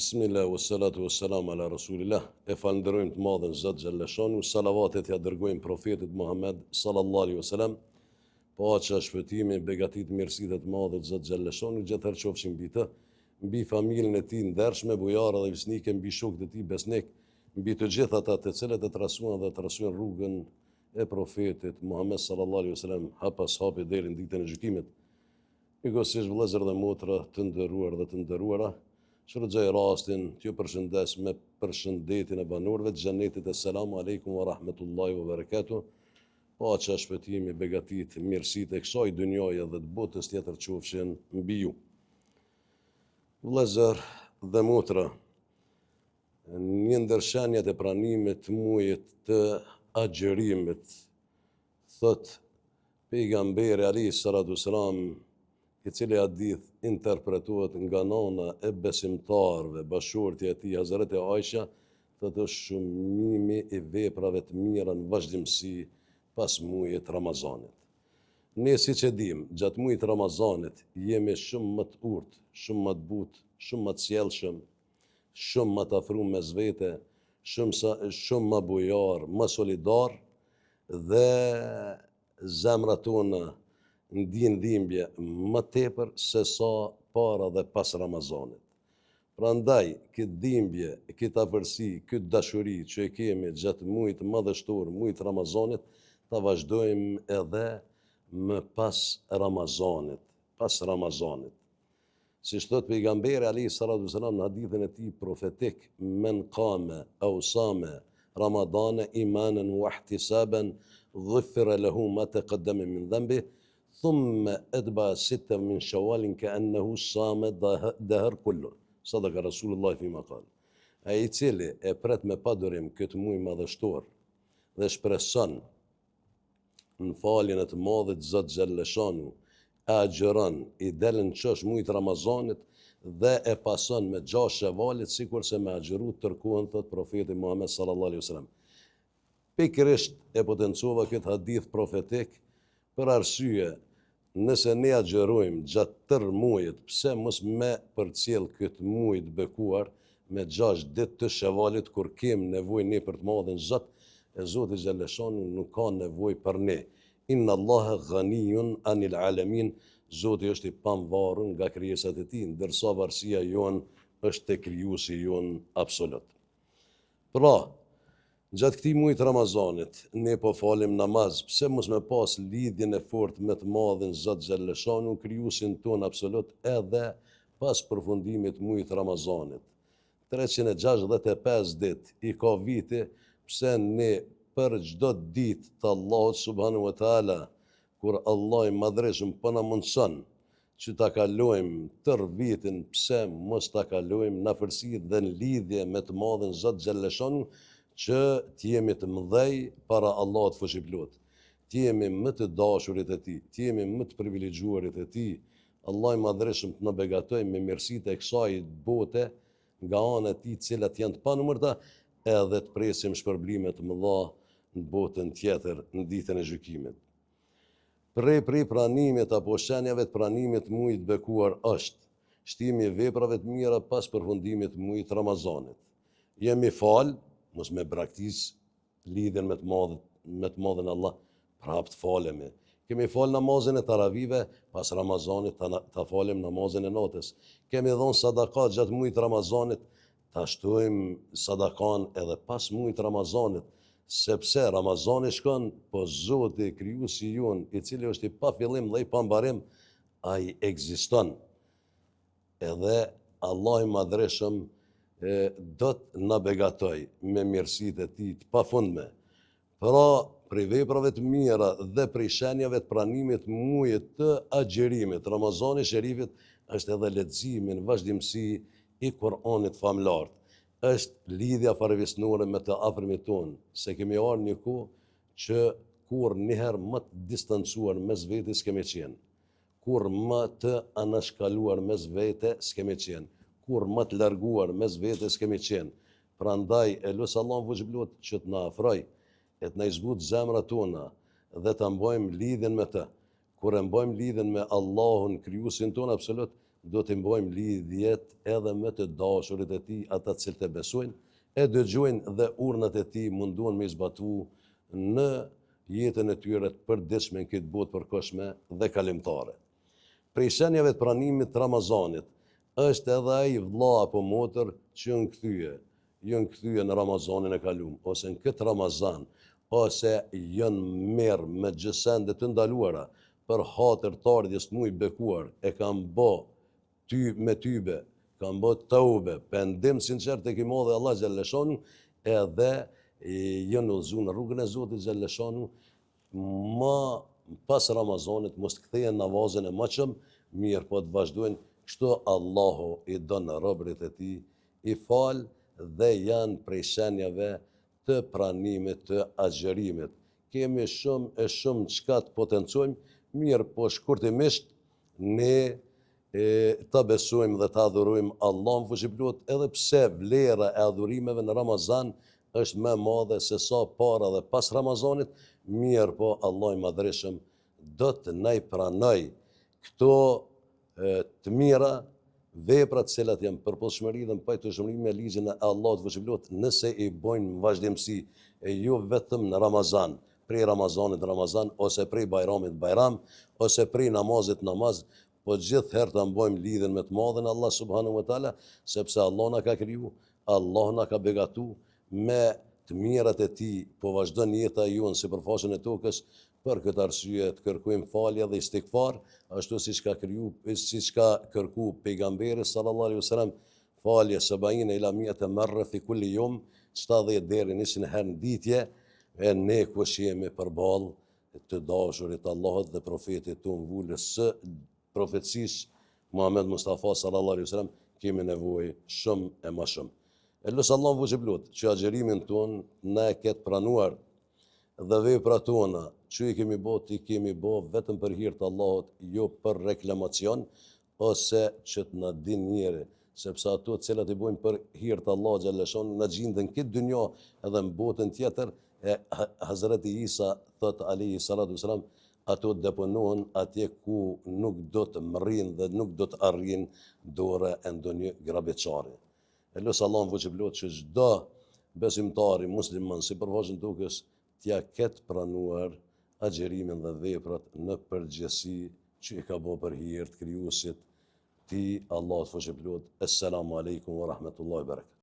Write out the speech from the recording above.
Bismillah wa salatu wa salam ala rasulillah. E falënderojmë të madhin Zot xhelleshanu, salavatet ja dërgojmë profetit Muhammed sallallahu alaihi wasallam. Paqja, shpëtimi, begatitë, mirësitë e të madhit Zot xhelleshanu gjithherë qofshin mbi të, mbi familjen e tij ndershme, bujare dhe fisnike, mbi shokët e tij besnik, mbi të gjithë ata të cilët e trasuan dhe trasojnë rrugën e profetit Muhammed sallallahu alaihi wasallam hap pas hapi deri në ditën e gjykimit. Njëkohësisht vëllezër dhe motra të nderuar dhe të nderuara, shfrytëzoj rastin t'ju përshëndes me përshëndetjen e banorëve të xhenetit Esselamu alejkum wa rahmetullahi wa barakatuh. Paqja, shpëtimi, begatitë, mirësitë e kësaj dynjaje dhe të botës tjetër qofshin mbi ju. Vëllezër dhe motra, një ndër shenjat e pranimit të muajit të agjërimit Thotë Pejgamberi alejhi salatu selam, i cili hadith interpretohet nga nana e besimtarëve, bashkëshortja e tij Hazreti Aisha, thotë është shumimi i veprave të mira në vazhdimësi pas muajit të Ramazanit. Ne siç e dimë, gjatë muajit të Ramazanit jemi shumë më të urtë, shumë më të butë, shumë më të sjellshëm, shumë më të afrum mes vete, shumë sa shumë më bujar, më solidar dhe zemrat tona ndijnë dhimbje më tepër se sa para dhe pas Ramazanit. Prandaj, këtë dhimbje, këtë afërsi, këtë dashuri që e kemi gjatë mujit madhështor, mujit Ramazanit, ta vazhdojmë edhe më pas Ramazanit, pas Ramazanit. Siç thotë Pejgamberi alejhi salatu ve selam në hadithin e tij profetik, Men kame au same Ramadane imanen wa ihtisaben ghufira lehu ma taqaddama min dhanbih, thumme etba'a sitte min shawalin ke'ennehu same dehr kullu. Sadaka Rasulullahi fima kal. Ai i cili e pret me padurim këtë muaj madhështor dhe shpreson në faljen e të madhit Zot xhelleshanu, e agjëron, i del në qosh mujit Ramazanit dhe e pason me gjashtë shevalit sikurse me agjëru tërë kohën thotë profeti Muhammed sallallahu alaihi wasallam. Pikërisht e potencova këtë hadith profetik për arsye nëse ne agjërojmë gjatë tërë muajit, pse mos me përcjell këtë muaj të bekuar me gjashtë ditë të shevalit kur kem nevojë ne për të madhin Zot, e Zoti xhelleshanu nuk ka nevojë për ne. Inna Allahe ghaniyun anil alamin, Zoti është i pamvarur nga krijesat e tij, ndërsa varësia jonë është te krijuesi jonë absolut. Pra, gjatë këtij muaji të Ramazanit, ne po falim namaz, pse mos me pas lidhjen e fortë me të madhin Zot xhelleshanu, krijuesin tonë absolut edhe pas përfundimit të muajit të Ramazanit. 365 ditë i ka viti, pse ne për çdo ditë të Allahut subhanahu wa taala, kur Allahu i Madhërishëm po na mundëson që ta kalojmë tërë vitin, pse mos ta kalojmë në afërsi dhe në lidhje me të madhin Zot xhelleshanu, që të jemi të mëdhej para Allahut fuqiplotë, të jemi më të dashurit e tij, të jemi më të privilegjuarit e tij, Allahu i Madhërishëm të na begatojë me mirësitë e kësaj bote nga ana e tij të cilat janë të panumërta edhe të presim shpërblime të mëdha në botën tjetër në ditën e gjykimit. Prej prej pranimit apo shenjave të pranimit të mujit të bekuar është shtimi i veprave të mira pas përfundimit të mujit të Ramazanit. Jemi fal, mos me braktis lidhjen me të madh, me të madhin Allah, prapë të falemi. Kemi falë namazin e taravive, pas Ramazanit ta, ta falim namazin e natës. Kemi dhonë sadaka gjatë mujit të Ramazanit, ta shtojmë sadakan edhe pas mujit të Ramazanit, sepse Ramazani shkon, po Zoti, krijuesi jonë, i cili është i pafillim dhe i pambarim, ai ekziston. Edhe Allahu i Madhërishëm do të na begatojë me mirësitë e tij të pafundme. Pra, prej veprave të mira dhe prej shenjave të pranimit të mujit të agjërimit, Ramazani Sherifit, është edhe leximi në vazhdimësi i Kur'anit famëlartë. Është lidhja farefisnore me të afërmit tonë, se kemi ardhur në një kohë që kurrë njëherë më të distancuar mes veti s'kemi qenë. Kurrë më të anashkaluar mes vete s'kemi qenë. Kurrë më të larguar mes vete s'kemi qenë. Prandaj e lus Allahun Fuqiplotë që të na afrojë e të na i zbutë zemrat tona dhe ta mbajmë lidhjen me të. Kur e mbajmë lidhjen me Allahun, Krijuesin tonë absolut, Do t'i mbajmë lidhjet edhe me të dashurit e tij, ata të cilët e besojnë, e dëgjojnë dhe urdhnat e tij mundohen me i zbatu në jetën e tyre të përditshme në këtë botë përkohshme dhe kalimtare. Prej shenjave të pranimit të Ramazanit është edhe ai vëlla apo motër që janë kthye, janë kthye në Ramazanin e kalum ose në këtë Ramazan ose janë merr me gjësende të ndaluara për hatër të ardhjes të muajit bekuar e kanë bo ty me tybe, kanë bo teube, pendim sinqert tek i madhi Allah xhelleshanu edhe janë udhëzu në rrugën e Zotit xhelleshanu ma pas Ramazanit mos të kthehen në avazin e moçëm, mirëpo të vazhdojnë kështu Allahu i don robërit e tij, i fal dhe janë prej shenjave të pranimit të agjërimit. Kemi shumë e shumë çka të potencojmë, mirëpo shkurtimisht ne e, ta besojmë dhe ta adhurojmë Allahun fuqiplotë, edhe pse vlera e adhurimeve në Ramazan është më e madhe se sa para dhe pas Ramazanit, mirëpo Allahu i madhërishëm do të na i pranojë këto të mira, vepra të cilat janë përputhshmëri dhe në pajtueshmëri me ligjin e Allahut fuqiplotë, nëse i bojnë në vazhdimësi e jo vetëm në Ramazan, prej Ramazanit në Ramazan ose prej Bajramit në Bajram ose prej namazit në namaz, po gjithëherë ta mbajmë lidhjen me të madhin Allah subhanahu wa taala, sepse Allah na ka kriju, Allah na ka begatu me të mirat e tij, po vazhdon jeta jonë në sipërfaqen e tokës, për këtë arsye të kërkojmë falje dhe istigfar, ashtu siç ka kriju, siç ka kërku pejgamberi sallallahu alaihi wasallam, falje sebaine ila miete merre fi kulli jom, 70 deri 100 herë në ditë, e ne kush jemi përballë të dashurit Allahut dhe profetit tonë vulës së profecisë Muhammed Mustafa sallallahu alaihi wasallam kemi nevojë shumë e ma shumë. E lus Allahun fuqiplotë që agjërimin tonë na e ketë pranuar dhe veprat tona që i kemi bo, t'i kemi bo vetëm për hir të Allahut, jo për reklamacion ose që të na din njeri, sepse ato të cilat i bojmë për hir të Allahut xhelleshanu na gjinden këtë dynja edhe në botën tjetër e Hazreti Isa thot alejhi salatu selam ato deponohen atje ku nuk do të mrrin dhe nuk do të arrin dora e ndonjë grabitqari. E lus Allahun fuqiplotë që çdo besimtari musliman sipërfaqen e tokës t'ia ketë pranuar agjërimin dhe veprat në përgjithësi që i ka bo për hir të krijuesit tij Allahut fuqiplotë. Esselamu alejkum wa rahmetullahi wa barakatuh.